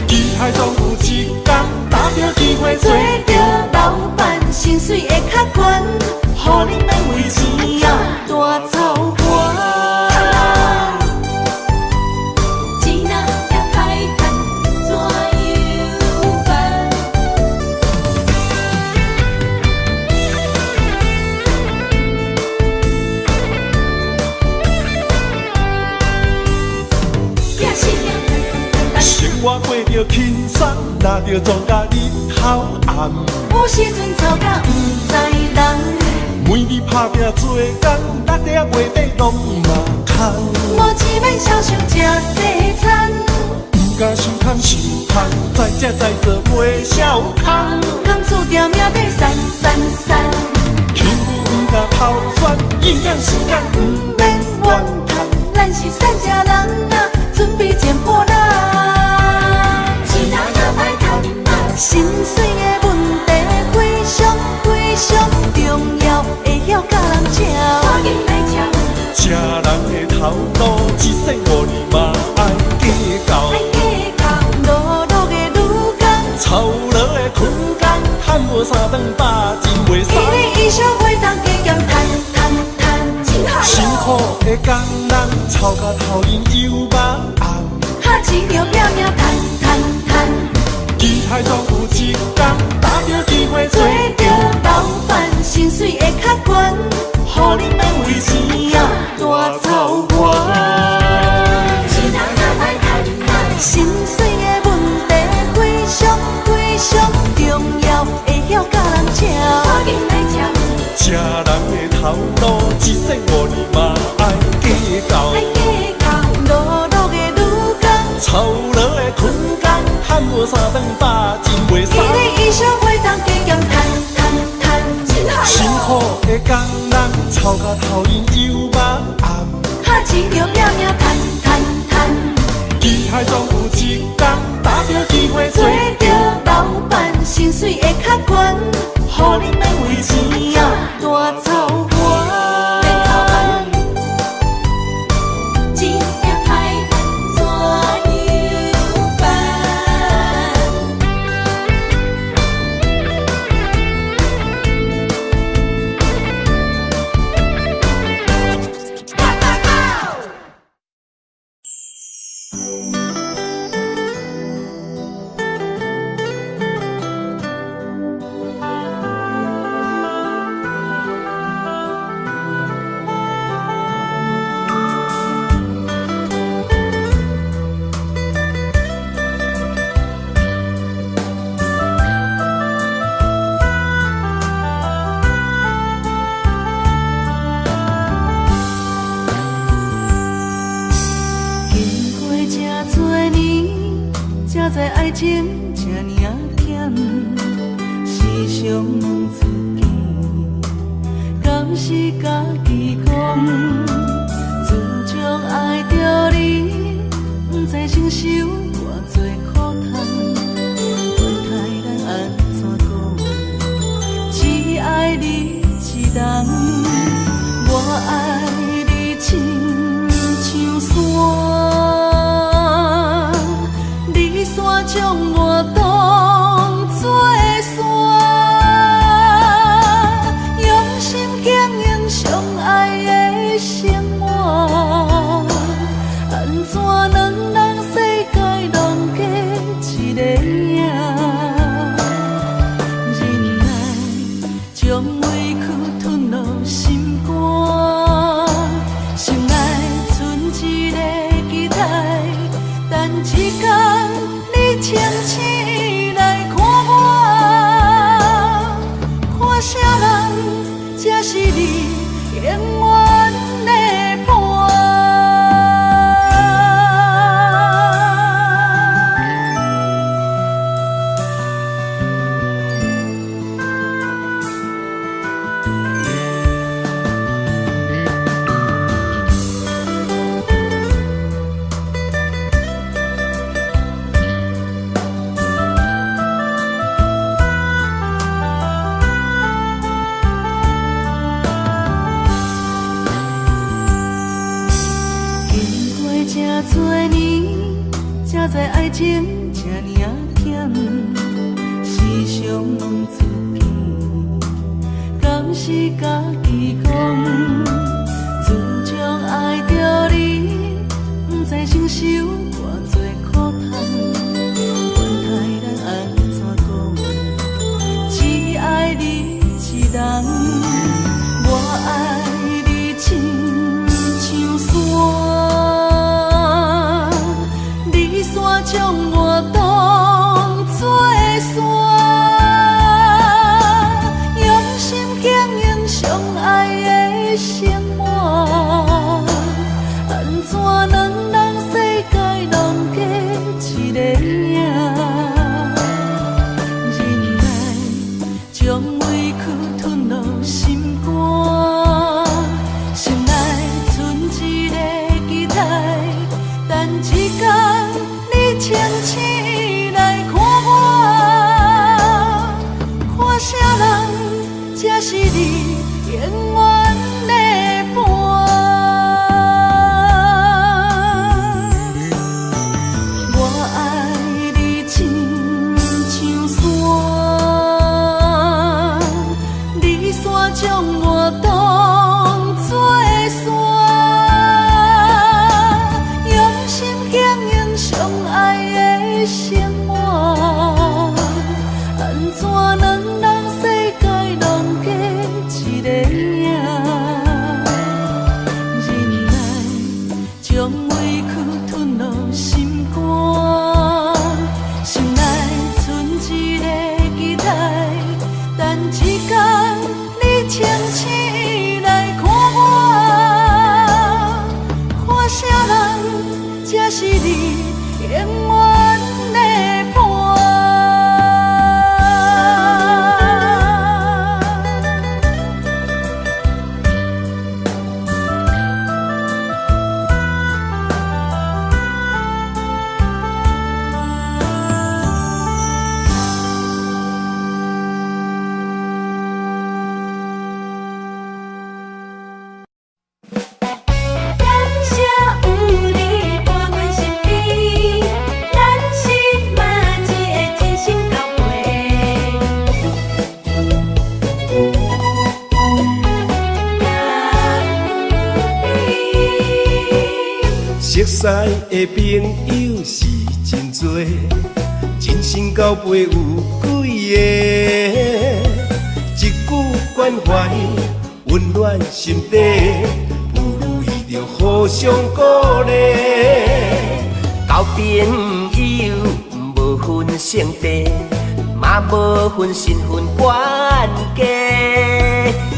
期待總有一天，搭著機會做著老闆，薪水會較懸，予你免為錢啊大操煩。錢若也歹趁，怎樣辦？生活過著輕鬆，若著撞共日頭暗。有時陣吵甲毋知人。每日拍拚做工，六點月底攏嘛空。無錢免痟想食西餐。毋敢想空想空，在食在做袂痟空。敢注定命欲散散散。幸福毋敢頭酸，營養時間毋免怨嘆。咱是散食人啊，準備剪破爛。心碎的問題非常非常重要，會曉佮人笑。食人的頭路，一世五年嘛愛計較。碌碌的女工，操勞的困工，趁無三頓飽，真袂使。伊的醫生袂當加減趁趁趁。辛苦的工人，臭甲頭面油肉紅。哈錢著拼命趁趁趁。期待總有一天，搭著機會做著老闆，薪水會較懸，予你免為錢啊大操煩。心碎的問題非常非常重要，會曉佮人笑。食人的頭路，一世五年嘛愛計較。碌碌的女工，操勞的困工，趁無三頓飽，真袂使。伊的醫生袂當加減趁趁趁。辛苦的工人，臭甲頭面油肉紅。哈錢著拼命趁趁趁。期待總有一天，搭著機會做著老闆，薪水會較懸，予你免為錢啊大操煩。錢也歹趁，怎樣辦？經過這多年，才知愛情這爾仔甜，時常問自己，敢是家己講？自從愛著你，不知承受偌濟苦痛，袂太難按怎講？只愛你一人，我愛你親像山，你煞將我當作山，用心經營相愛的心。這多年，才知愛情這爾仔甜，時常問自己，敢是家己講？自從愛著你，毋知承受偌濟苦痛，管他人按怎講，只愛你一人，我愛你親像山，你煞將我當作山，用心經營相愛的生活，按怎兩人世界攏加一个影？忍耐將委屈吞落心肝，心內賰一个期待，等一天你清醒來看我，看啥人才是你永遠的伴。我愛你親像山，你煞將我當作山，用心經營相愛的生活，按怎兩人世界攏加一個影？忍耐將委屈吞落心肝，心內賰一個期待，等一天你清醒來看我，看啥人才是你永遠的伴。感謝有你伴阮身邊，咱是馬一个真心交陪。熟似的朋友是真濟，真心交陪有幾个？一句關懷溫暖心底，不如意就互相鼓勵。交朋友無分性別，嘛無分身份懸低，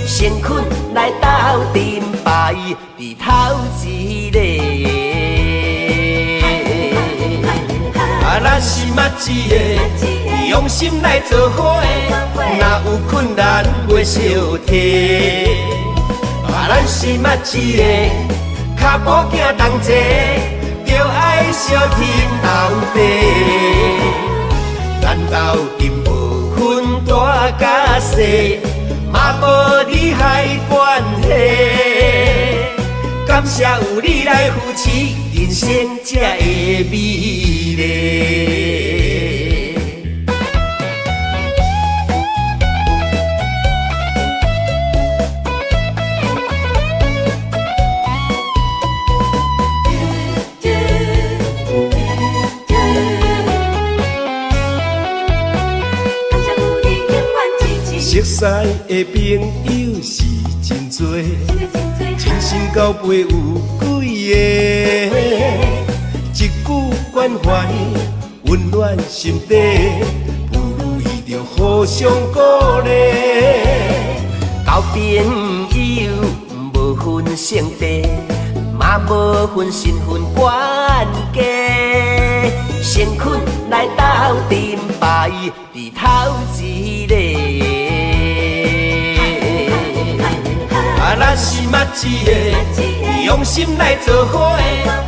誠懇來鬥陣排佇頭一个。啊，咱是捌一个，用心來做伙，若有困難袂相提。啊，咱是捌一个，跤步行同齊，著愛相挺到底。咱鬥陣無分大佮細，嘛無利害關係。感謝有你來扶持，人生才會美麗。感謝有你永遠支持。熟似的朋友是真濟，真心交陪有幾個？一句關懷溫暖心底，不如意就互相鼓勵。交朋友無分性別，嘛無分身份懸低，誠懇來鬥陣排佇頭一个。啊，咱是捌一个，用心來做伙，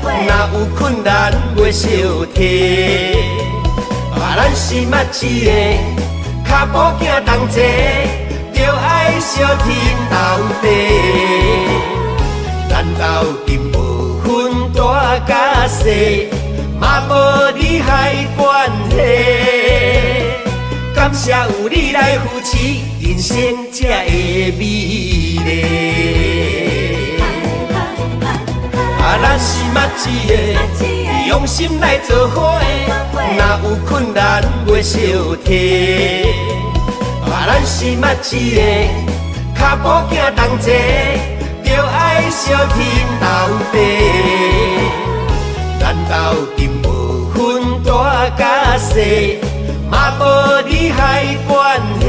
若有困難袂相提。啊，咱是捌一个，跤步行同齊，著愛相挺到底。咱鬥陣無分大佮大佮细，嘛无利害关系。感谢有你来扶持，人生才会美丽。啊，咱是默契的，用心来做伙，若有困难袂相提。啊，咱是默契的，跤步行同齐，著爱相挺到底。咱斗阵无分大佮细，嘛无利害关系。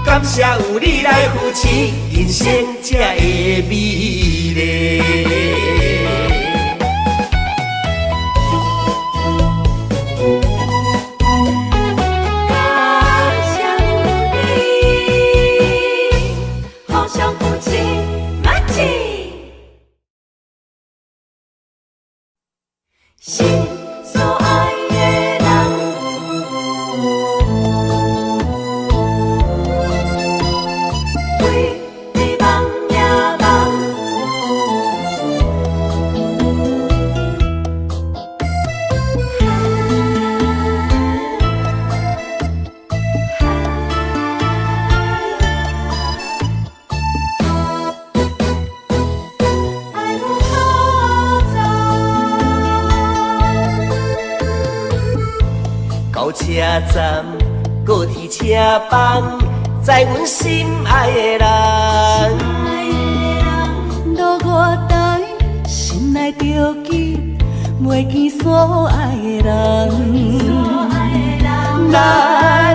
感谢有你来扶持，人生才会美丽。感谢有你，互相扶持，默契。心所爱的人，为你梦也梦。爱有可赞。到车站，高铁车房，载阮心爱的人。落月台，心内着急，袂见所爱的人。咱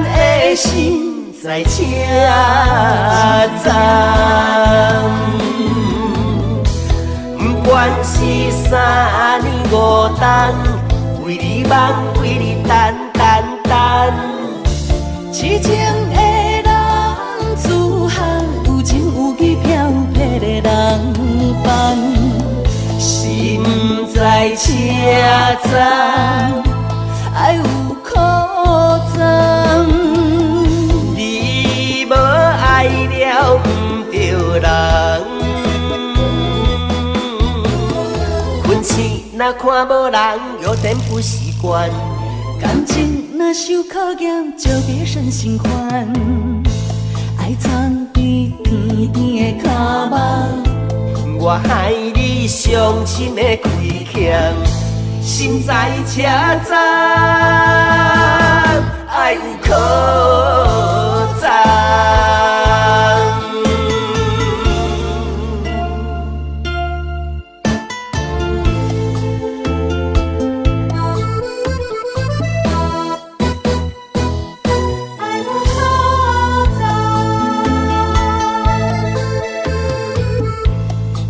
的心在车站，不管是3年5冬，为你梦，为你等等等。痴情的男子汉，有情有义飘泊的人伴。心在车站，爱有可赞。你无爱了毋著人。困醒若看无人，有点不习惯。感情若受考验，就别生新欢。爱藏伫甜甜的脚目，我害你伤心的亏欠，心在车站，爱有可赞。爱有可赞。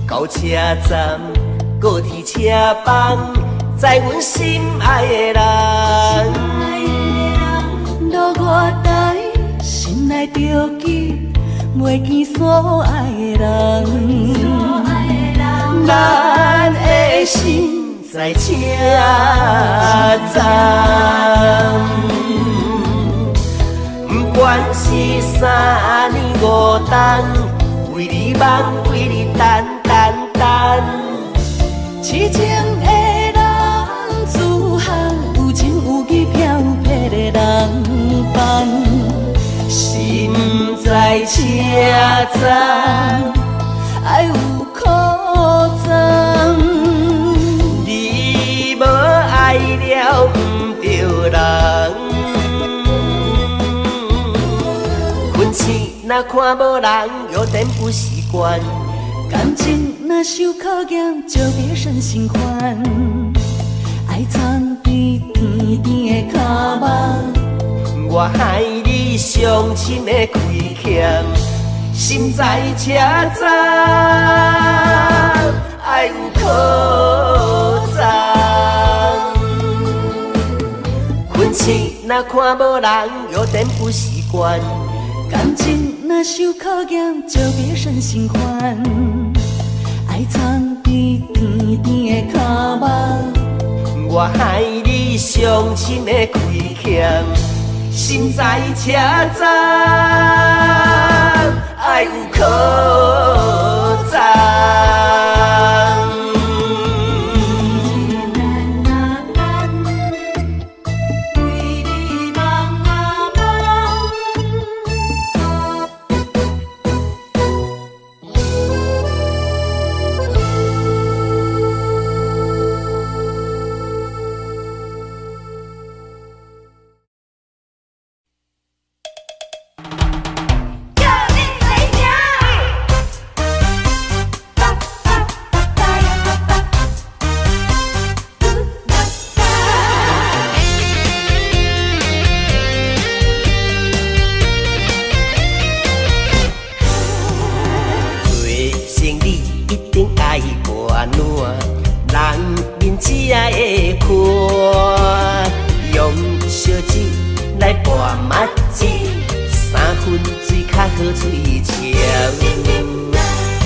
到车站，高铁车房，载阮心爱的人。落月台，心内着急，袂见所爱的人。咱的心在车站，不管是3年5冬，为你梦，为你等等等。痴情的男子汉，有情有义飘泊的人伴。心在车站，爱有可赞。你无爱了毋著人。困醒若看无人，有点不习惯。感情若受考验，就别生新欢。爱藏伫甜甜的脚目，我害你伤心的亏欠，心在车站，爱有可赞。困醒若看无人，有点不习惯。感情若受考验，就别生新欢。爱藏伫甜甜的脚目，我害你伤心的亏欠，心在车站，爱有可赞。一定愛伴暖，人面才會寬。用燒酒來拌麥子，三分水較好喙潮。偏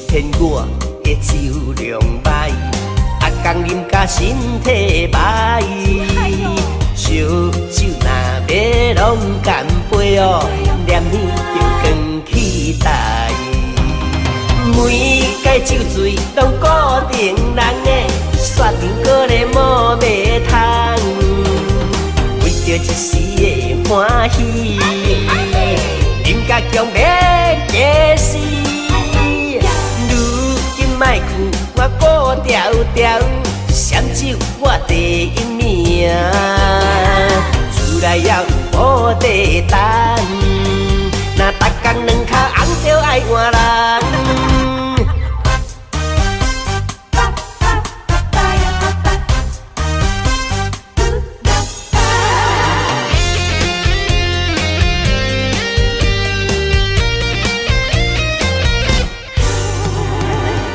偏我的酒量歹，逐工啉甲身體歹。燒酒若欲攏乾杯哦，念耳就光起台。每屆酒醉攏固定人的，煞場閣咧摸袂通。為著一時的歡喜，啉甲強欲假死。如今莫去，我顧牢牢，閃酒我第一名。厝內也有寶地等，若逐工兩跤紅就愛換人。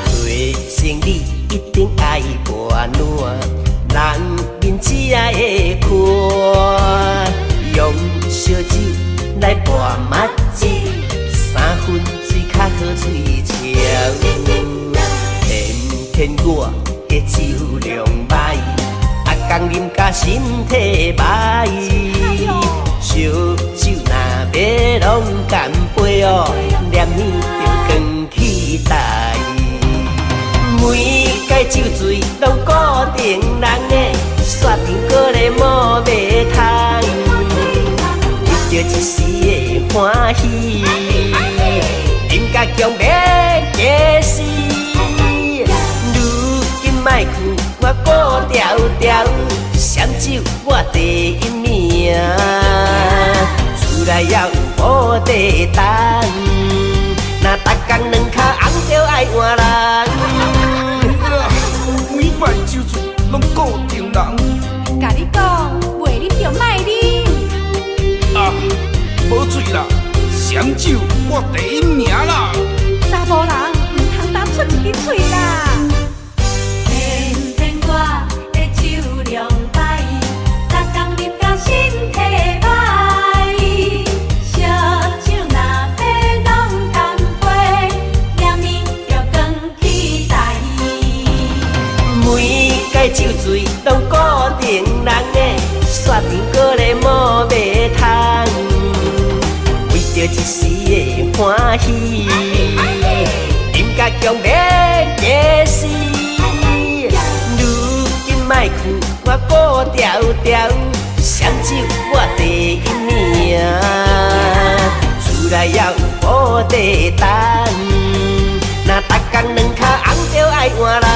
做生意一定愛伴暖，人面才會寬。用燒酒來拌麥子，三分水較好喙潮。偏偏我的酒量歹，逐工啉甲身體歹。燒酒若欲攏乾杯哦，念耳就光起台。每屆酒醉攏固定人的，煞場閣咧摸袂通。為著一時的歡喜，啉甲強欲假死。如今莫去，我顧牢牢，閃酒我第一名。厝內也有寶地等，若逐工兩跤紅就愛換人。每擺酒醉攏固定人。共你講，袂啉就莫啉。啊，無醉啦，閃酒我第一名啦。查埔人毋通擔出一支喙啦。偏偏我的酒量歹，逐工啉甲身體歹。燒酒若欲攏乾杯，念耳就光起台。每屆酒醉攏固定人的，煞場閣咧摸袂通。為著一時的歡喜，啉甲強欲假死。如今莫去，我顧牢牢，閃酒我第一名。厝內也有寶地等，若逐工兩跤紅就愛換人。